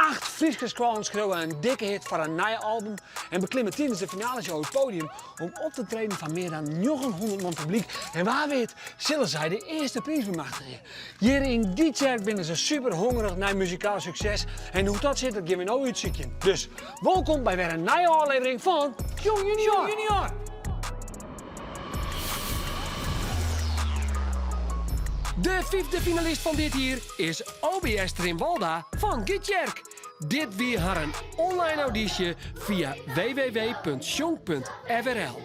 Acht Fryske skoallen skriuwe in dikke hit foar in nij album en beklimme tidens de finaleshow it podium om op te treden foar mear dan 900 man publyk. En wa wit sille sy de earste priis bemachtigje. Hjir yn Gytsjerk binne se super hongerich nei muzikaal sukses en hoe't dat sit dat gean we no útsykjen. Dus wolkom by wer in nije ôflevering fan Sjong Junior! De fyfde finalist fan dit jier is OBS Trinwalda fan Gytsjerk. Dit wie harren online audysje fia www.sjong.frl.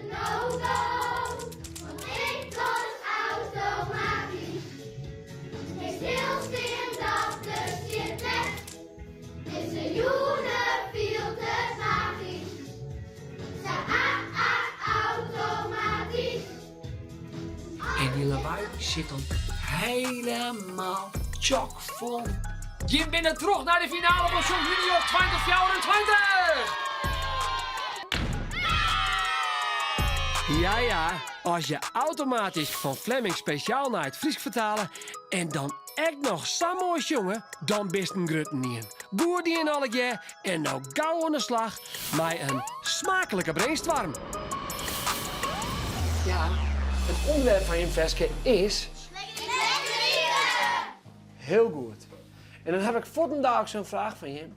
En dy lawaai sit dan helemaal tjokfol. Jim binne troch nei de finale fan Sjong Junior 2024! Ja, ja, as je automatysk fan Flemming spesjaal nei it Frysk fertale en dan ek noch sa moai sjonge, dan bist in grutten ien. Goed dien allegear en no gau oan de slach mei in smaaklike brainstorm. Ja, it ûnderwerp fan jim ferske is. Lekker ite! Hiel goed. En dan haw ik fuortendaalks in fraach foar jim.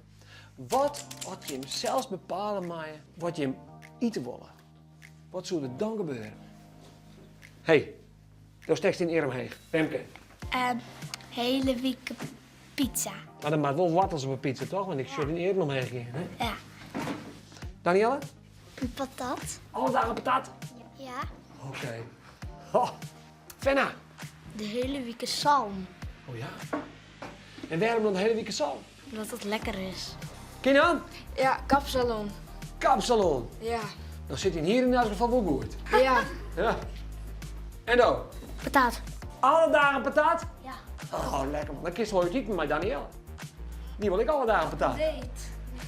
Wat as jim sels bepale meie wat jim ite wolle? Wat soe der dan gebeure? Hey, do stekst dyn earm heech. Femke. Hele wike pizza. Mar der moat wol woartels op 'e pizza, toch? Want ik sjoch dyn earm omheech gean. Hè? Ja. Danielle? Een patat. Alle dagen patat? Ja. Oké. Okay. Fenna? De hiele wike salm. Oh ja. En wêrom dan de hiele wike salm? Omdat it lekker is. Kinan? Ja, kapsalon. Kapsalon? Ja. Dan sit dyn hier yn elk gefal wol goed. Ja. Ja. En do? Patat. Alle dagen patat? Ja. Oh, lekker man. Dan kinst wol út iten mei Danielle. Dy wol ek alle dagen patat. Date.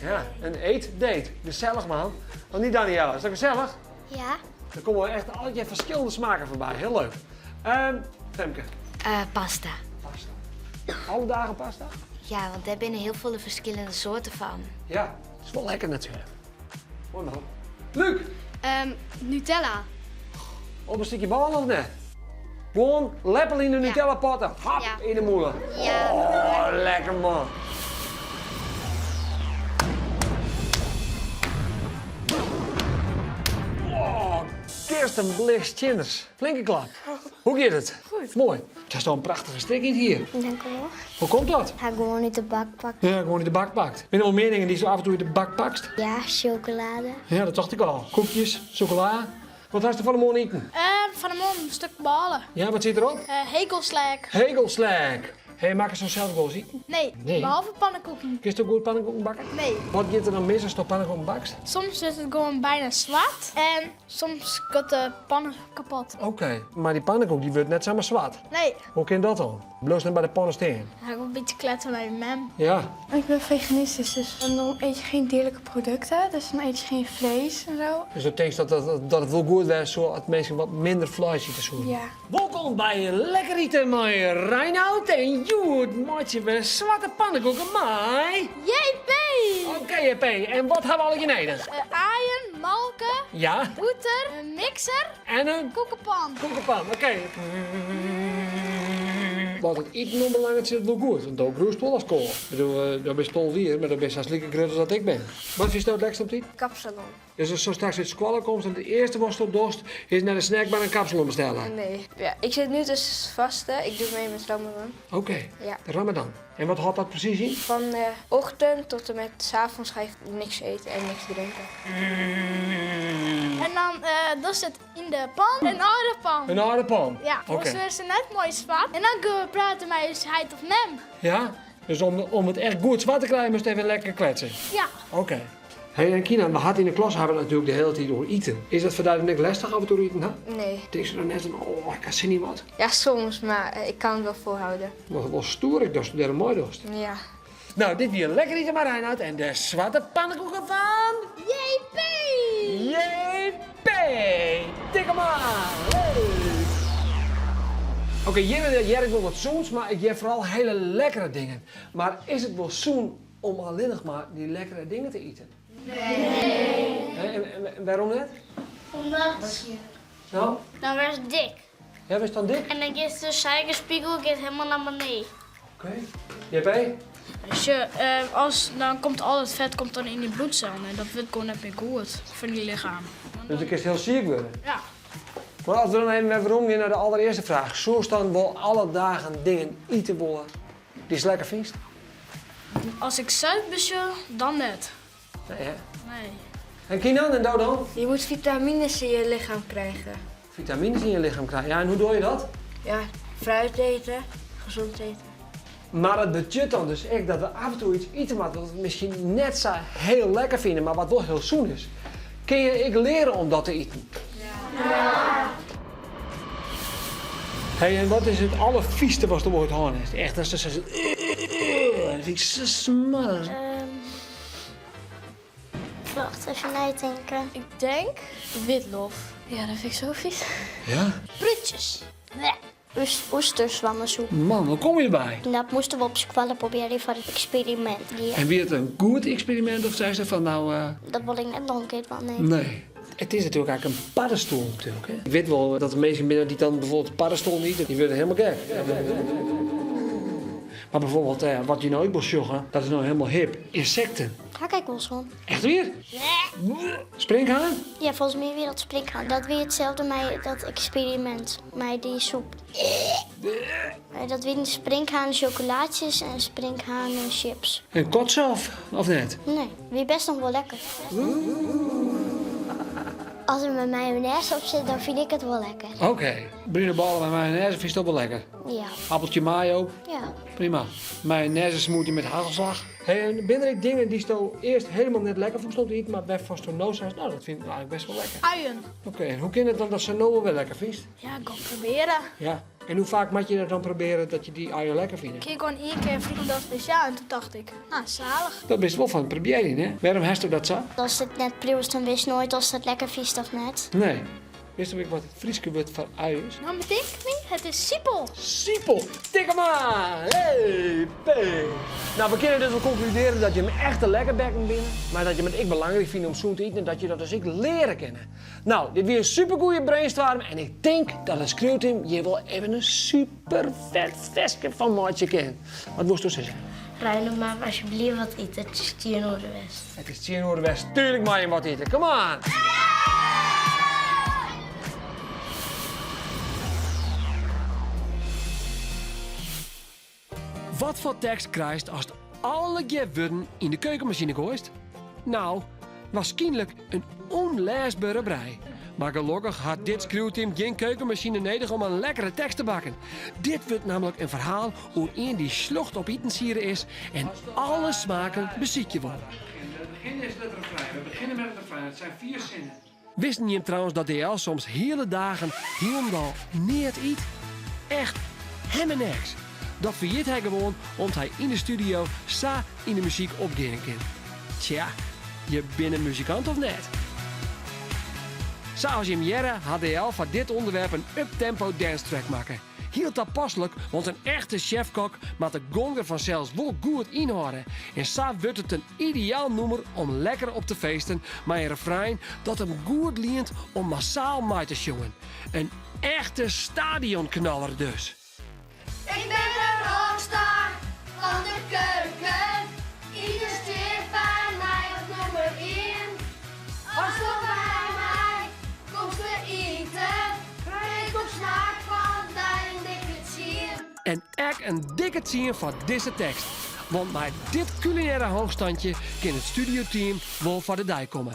Ja, in eetdate. Gesellich man. Want niet Danielle, is dat gesellich? Ja. Der komme echt allegear ferskillende smaken foarby. Hiel leuk. Femke? Pasta. Pasta. Alle dagen pasta? Ja, want dêr binne hiel folle ferskillende soarten fan. Ja, is wol lekker natuerlik. Moai man. Luc? Nutella. Op in stikje bôle of net? Gewoan leppel yn de Nutella potte, hap yn de mûle. Ja. Oh, lekker man. Oh, Kirsten Blich-Stjinders. Flinke klap. Hoe giet it? Goed. Moai. Do hast al in prachtige strik yn hier. Dank u wol. Hoe komt dat? Ha gewoan út de bak pakt. Ja, gewoan út de bak pakt. Binne der wol mear dingen dy'tst af en toe út de bak pakst? Ja, sjokolade. Ja, dat tocht ik al. Koekjes, chocola. Wat hast der fan 'e moarn iten? Fan 'e moarn in stik bôle. Ja, wat sit derop? Hegelslêk. Hegelslêk. Hey, makkesto sels wolris iten? Nee, Nee. behalve pannenkoeken. Kinsto goed pannenkoeken bakke? Nee. Wat giet der dan mis asto pannenkoeken bakst? Soms wurdt it gewoan byna swart en soms giet de panne kapot. Oké, mar dy pannenkoek dy wurdt net samar swart. Nee. Hoe kin dat dan? Bliuwst net by de panne stean? Ha ik wol in bytsje kletse mei myn mem. Ja. Ik ben veganistisch, dus dan eet je geen dierlijke producten, dus dan eet je geen vlees en zo. Dus do tinkst dat, dat, dat it wol goed wêze soe as minsken wat minder fleis ite soenen? Ja. Wolkom by Lekker Ite mei Reinout en hjoed meitsje we swarte pannekoeken mei... JP! Oké JP, en wat ha we allegear nedich? Aaien, molke, Ja. bûter, in mixer En in? Koekepan. Koekepan, oké. Wat it iten oanbelanget sit it wol goed, want do groeist wol as koal. Ik bedoel, do bist 12 jier, mar do bist hast like grut as dat ik bin. Wat fynsto it lekkerst om te iten? Kapsalon. Dus ast straks út skoalle komst en it earste watsto dochst is nei de snackbar in kapsalon bestelle? Nee. Ja, ik zit nu dus te vasten. Ik doe mee met Ramadan. Oké, Ja. de Ramadan. En wat hâldt dat presys yn? Van de ochtend tot en met 's avonds ga je niks eten en niks drinken. En dan dochst it yn de pan, in âlde pan. In âlde pan? Ja, Oké. oars wurde se net moai swart. En dan gean we praten mei ús heit of mem. Ja? Dus om, om it echt goed swart te krijen moatst even lekker kletse? Ja. Oké. Hey, en Kina, we hat yn de klas hawwe we it natuerlik de hiele tiid oer iten. Is dat foar dy dan ek lestich af en toe iten ha? Nee. Tinkst dan net fan, oh, ik ha sin yn wat? Ja, soms, maar ik kan het wel volhouden. Wol, wol stoer ek datst dêr oan meidochst. Ja. Nou, dit wie Lekker Ite mei Reinout en de swarte pannekoeken fan... JP! JP! Tik 'em aan! Leuk! Oké, hjir hear ik wol wat sûns, mar ik hear foaral hiele lekkere dingen. Mar is it wol sûn? om allinnich mar dy lekkere dingen te iten? Nee. En wêrom net? Omdat. No? Dan wurdst dik. Ja, wurdst dan dik? En dan giet de suikerspegel giet helemaal naar beneden. Oké. JP? Sjoch, as, dan komt al it fet komt dan yn dyn bloedsellen en dat wurdt gewoan net mear goed foar dyn lichem. Dus dan kinst hiel siik wurde? Ja. Mar as we dan even wer werom gean nei de alderearste fraach, soest dan wol alle dagen dingen ite wolle dy'tst lekker fynst? As ik sels besjoch, dan net. Nee, hè? Nee. En Kinan, en do dan? Je moet vitamines in je lichaam krijgen. Vitamines in je lichaam krijgen. Ja, en hoe doe je dat? Ja, fruit eten, gezond eten. Mar dat betsjut dan dus ek dat we af en toe iets ite moatte wat we miskien net sa hiel lekker fine, mar wat wol hiel sûn is. Kinne je ek leare om dat te iten? Ja! Hey, en wat is it alderfyste watsto oait hân hast? Echt, datst seist, dat fyn ik sa smoarch. Wacht, even neitinke. Ik denk witlof. Ja, dat fyn ik sa fys. Ja? Prútsjes. Oesterswammesoep. Man, hoe komme je by? Dat moasten we op skoalle probearje foar it eksperimint. En wie it in goed eksperimint of seist fan no... Dat wol ik net noch in kear dwaan, nee. Nee. It is natuerlik eigentlik in paddestoel natuerlik. Hè? Ik wit wol dat der minsken binne dy't dan bijvoorbeeld paddestoelen ite, dy wurde helemaal gek. Mar bijvoorbeeld wat je no ek wol sjogge, dat is no helemaal hip, ynsekten. Ha ik ek wolris hân. Echt wier? Sprinkhaan? Ja, folgens my wie dat sprinkhaan. Dat wie itselde mei dat eksperimint mei dy soep. Dat wienen sprinkhaan chocolaatsjes en sprinkhaan chips. En kotse of, of net? Nee, wie best noch wol lekker. As der mei mayonaise op sit, dan fyn ik it wol lekker. Oké, brune bôle mei mayonaise fynst wol lekker? Ja. Appeltje mayo? Ja. Prima. Mayonaise smoothie met hagelslag. Hey, en binne der ek dingen dy'tsto earst hielendal net lekker fûnst om te iten, mar wêrfan'tsto no seist, no dat fyn ik eigentlik best wol lekker? Uien. Oké, en hoe kin it dan datst se no wol wer lekker fynst? Ja, gewoan probearje. Ja, en hoe faak moatte je dat dan probearje dat je dy uien lekker fine? Ik hie gewoan ien kear fûn dat spesjaal en doe tocht ik, no, salich. Dat bist wol fan it probearjen, hè? Wêrom hasto dat sa? Ast it net priuwst, dan witst noait oftst it lekker fynst of net. Nee. Witsto ek wat it Fryske wurd foar ui is? No betink ik my, it is sipel. Sipel! Tik him oan! Hey, P! No, we kinne dus wol konkludearje dat jim echte lekkerbekken binne, mar dat jim it ek belangryk fine om sûn te iten en dat je dat dus ek leare kinne. No, dit wie in supergoeie brainstorm en ik tink dat it skriuwteam hjir wol even in superfet ferske fan meitsje kin. Wat wolsto sizze? Reinout mei asjebleaft wat ite, it is tsien oere west. It is tsien oere west, tuerlik mei jim wat ite. Come on! Wat foar tekst krijst ast allegear wurden yn de keukenmasine goaist? No, waarskynlik in ûnlêsbere brij. Mar gelokkich hat dit skriuwteam gjin keukenmasine nedich om in lekkere tekst te bakken. Dit wurdt nammentlik in ferhaal oer ien dy't sljocht op itensiede is en alle smaken besykje wol. Het begin is het refrein. We beginnen met het refrein. Het zijn vier zinnen. Wisten jim trouwens dat DL soms hiele dagen hielendal neat yt? Echt helemaal niks. Dat ferjit hy gewoan om't hy yn de studio sa yn de muzyk opgean kin. Tsja, je binne muzikant of net? Sa as jim hearre hat DL foar dit ûnderwerp in uptempo dance track makke. Hiel tapaslik, want in echte sjefkok moat de gong der fansels wol goed ynhâlde. En sa wurdt it in ideaal nûmer om lekker op te feesten mei in refrein dat him goed lient om massaal mei te sjongen. In echte stadionknaller dus. Ik bin de rockstar fan de keuken. Iten stiet by my op nûmer ien. Asto by my komst te iten, krij ik op smaak fan dy in dikke tsien. En ek in dikke tsien foar dizze tekst. Want mei dit kulinêre hoogstandje kin it studioteam wol foar de dei komme.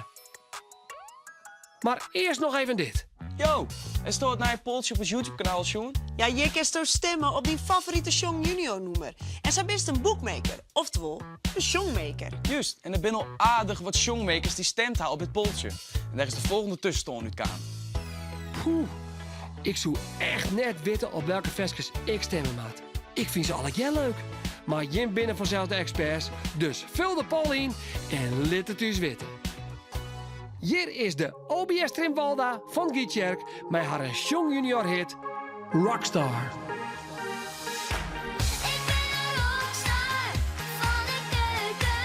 Mar earst noch even dit. Yo, hasto it nije poltsje op ús YouTube-kanaal sjoen? Ja, hjir kinsto stimme op dyn favorite Sjong Junior nûmer. En sa bist in bookmaker, oftewol in sjongmaker. Just, en der binne al aardich wat sjongmakers dy't stimd ha op dit poltsje. En dêr is de folgjende tuskenstân út kaam. Poeh, ik soe echt net witte op welke ferskes ik stimme moat. Ik fyn se allegear leuk. Mar jim binne fansels de eksperts, dus ful de poll yn en lit it ús witte. Hjir is de OBS Trimwalda fan Gytsjerk mei harren Sjong Junior hit Rockstar. Ik bin de rockstar fan de keuken.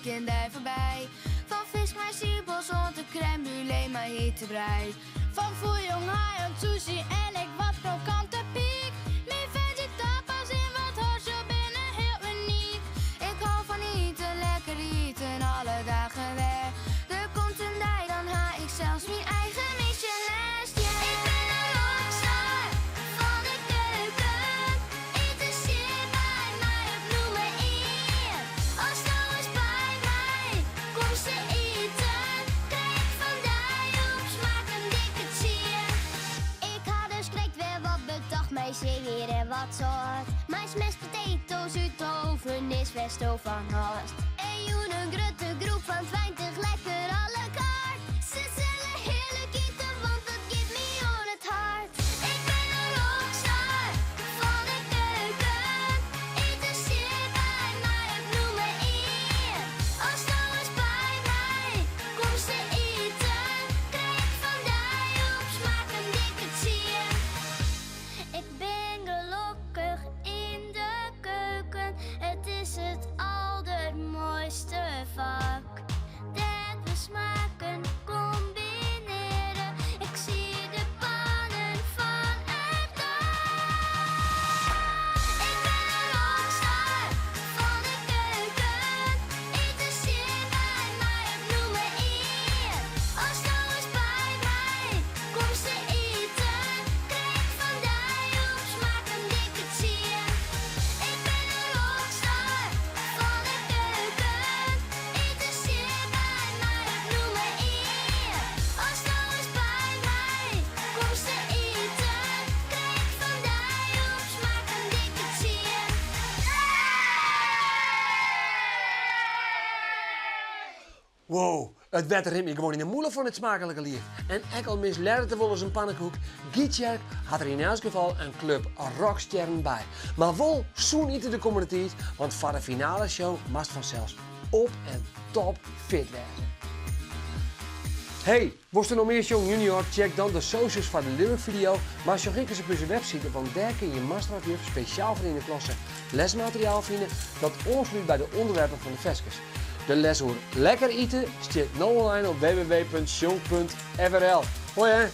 gjin dei foarby. Fan fisk mei sipels oant de crème brûlée mei hite brij. Fan fûljong haai oant sushi en ek wat krokante pyk. Myn veggie tapas en wat horzel binne hiel unyk. Ik hou fan iten, lekker iten, alle dagen wer. Der komt in dei, dan ha ik sels myn eigen Michelinstjer. Ik bin in rockstar fan de keuken. Ynteressear by my op nûmer ien. Ast no ris by my komst te iten, krij ik fan dy op smaak in dikke tsien. Ik ha dus krekt wer wat betocht, mei seewier en wat sâlt. Mei smashed potatoes út de oven is wêr'tsto fan hâldst. En jûn in grutte groep fan 20 lekker à la carte. Se sille hearlik ite, want dat giet my oan it hart. Ik bin in rockstar fan de keuken. Ynteressear by my op nûmer ien. Ast no ris by my komst te iten, krij ik fan dy op smaak in dikke tsien. Ik bin gelokkich yn de keuken. It is it aldermoaiste fak. Dêr't we smaken kombinearje. Ik zie de pannen fan it dak. Ik bin in rockstar fan de keuken. Ynteressear by my op nûmer ien. Ast no ris by my komst te iten, krij ik fan dy op smaak in dikke tsien. Ik bin in rockstar fan de keuken. Ynteressear by my op nûmer ien. Ast no ris by my komst te iten, krij ik fan dy op smaak in dikke tsien. Wow, it wetter rint my gewoan yn 'e mûle fan it smaaklike liet. En ek al mislearret er wolris in pannekoek, Gytsjerk hat der yn elts gefal in klup rockstjerren by. Mar wol sûn ite de kommende tiid, want foar de finale show moatst fansels op en top fit wêze. Hey, wolsto noch mear Sjong Junior? Check dan de socials foar de lyric video, mar sjoch ek ris op ús website, want dêr kin je master of juf spesjaal foar yn de klasse lesmateriaal fine dat oanslút by de ûnderwerpen fan de ferskes. De les oer lekker ite stiet no online op www.sjong.frl. Hoi hè!